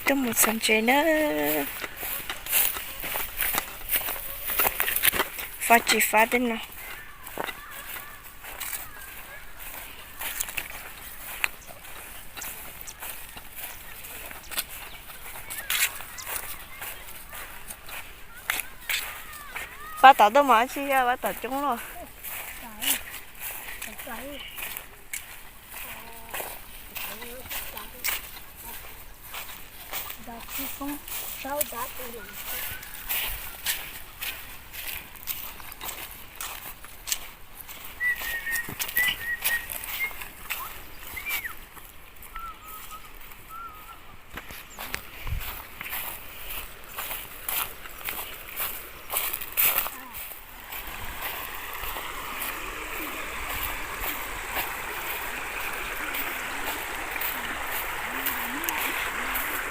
Tuaj mus txog ntses na. Fab tsis fab tej no. Fab tom tuaj mas tsis yog fab tom coob los.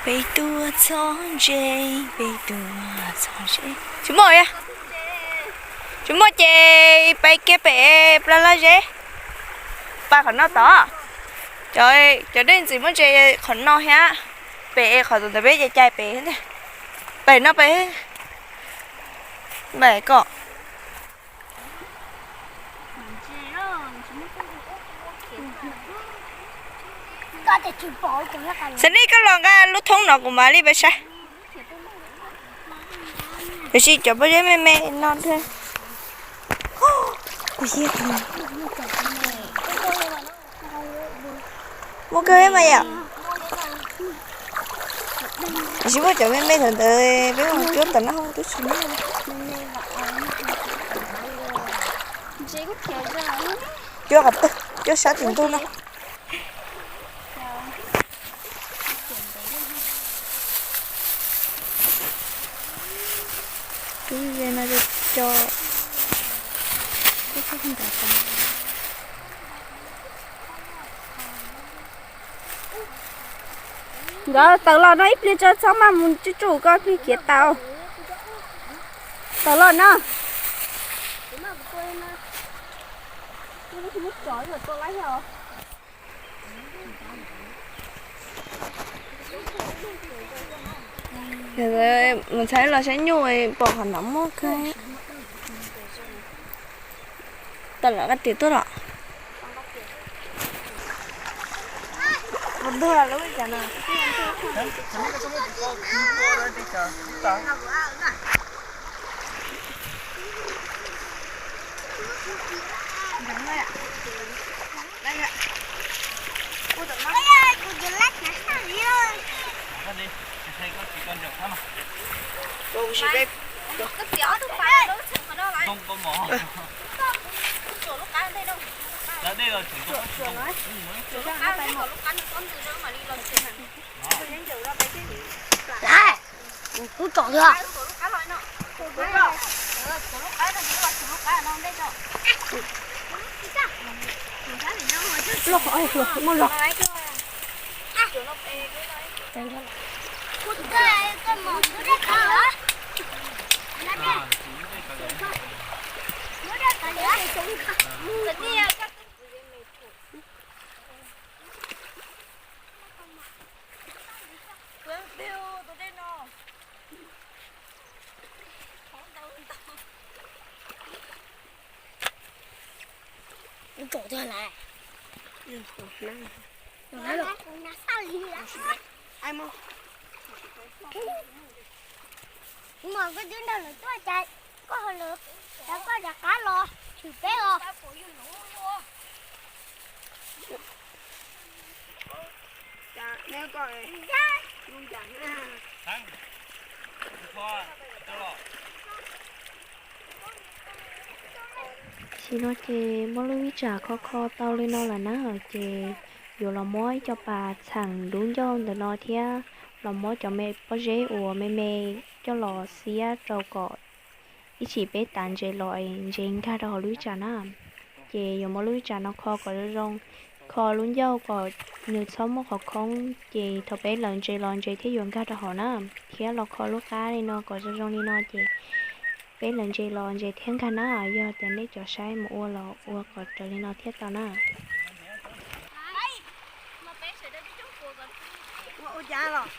Peb tuaj txog ntses, peb tuaj txog ntses. Tsis muaj, tsis muaj ces pais kiag pem plab laj zeb, pais qhov no tod. Cov dej ntxim muaj ntses qhov no thiab, pem qhov ntawd peb cai cai pem, pem no pem, pem kom. Xav nej koj los nqa lub thoob no kuv mam li pais saib. Tiam sis cov pob zeb me me no thiab. Muaj kawg mas yom. Tiam sis muaj cov me me thaum ntawd peb mus cuab tom no twb tsis muaj. Cuab qhov twg, cuab sab tim ntuj no. Twb ze no co. Nkawd tawm los no ib pliag tso txhob maj mus tsuj tsuj koj pheej khiav tau. Tawm los no. Mus txhais los saib nyuj pom qhov no muaj kawg. Tawm los qab tias tuaj los. Kuv tsom lawm. Loj, muaj loj. Mas koj twb nrog lawv tuaj cas, koj ho lawv, koj rov qab los tshwm peb os. Tam sim no ces muab lub vij tsam kho kho tau li no lawm na, ces yuav los muab ib co pas txheem dub ncauj ntawm no thiab los muab cov me pob zeb uas me me coj los xiab rau kom ib chim peb tav ntses los ntses nkag rau hauv lub vij tsam na. Ces yuav muab lub vij tsam no kho kom zoo zoo, kho lub ncauj kom nws txhob muaj qhov khoob, ces thaum peb lawv ntses los ntses thiaj yuav nkag rau hauv na. Thiab los kho lub qab li no kom zoo zoo li no ces peb lawv ntses los ntses thiaj nkag na. Yog tias nej cov saib mus ua los ua kom raws li no thiaj tau na. Ua cas los?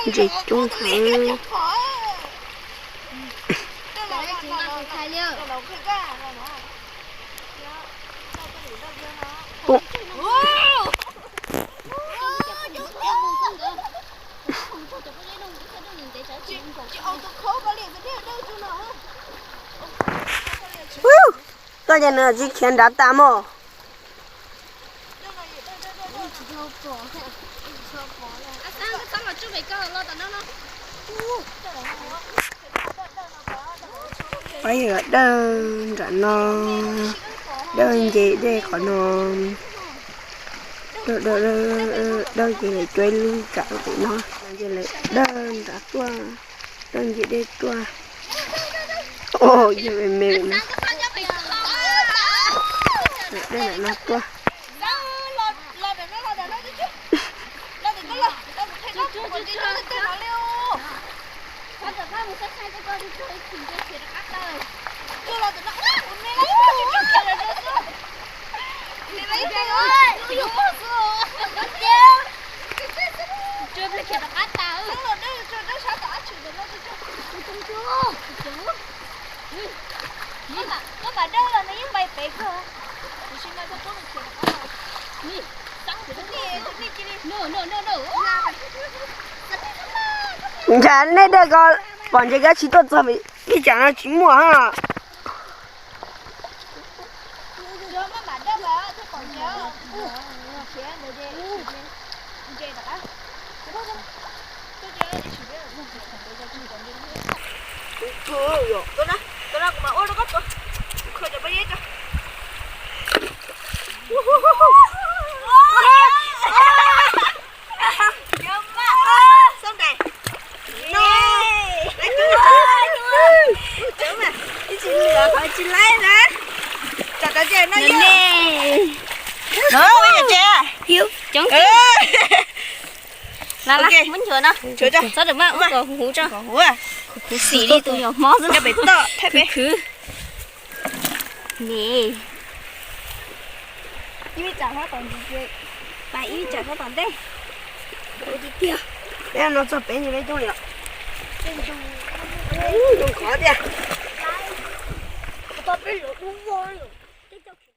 Ntses coob heev. Koj ces nws tsis khiav nrad tas mog. Pab yog dawj nram no, dawj nce dej qhov no, dawj ces lawv cua ib lub tsam pem no, ces lawv dawj nrad tuaj, dawj nce dej tuaj. Yog me me no, dawj nram no tuaj. Ntshe nej dawj ko pom ntshe koj tsis tuaj txog ib tsam no tsis muaj. Txhob dam maj ub kom huv tso. Khuv xim li tus nyuam hmob xwb. Khwv. Ib tsam hlob tom ntej. Peb no txog peb nyob peb coob li os. Zoo khov tiag.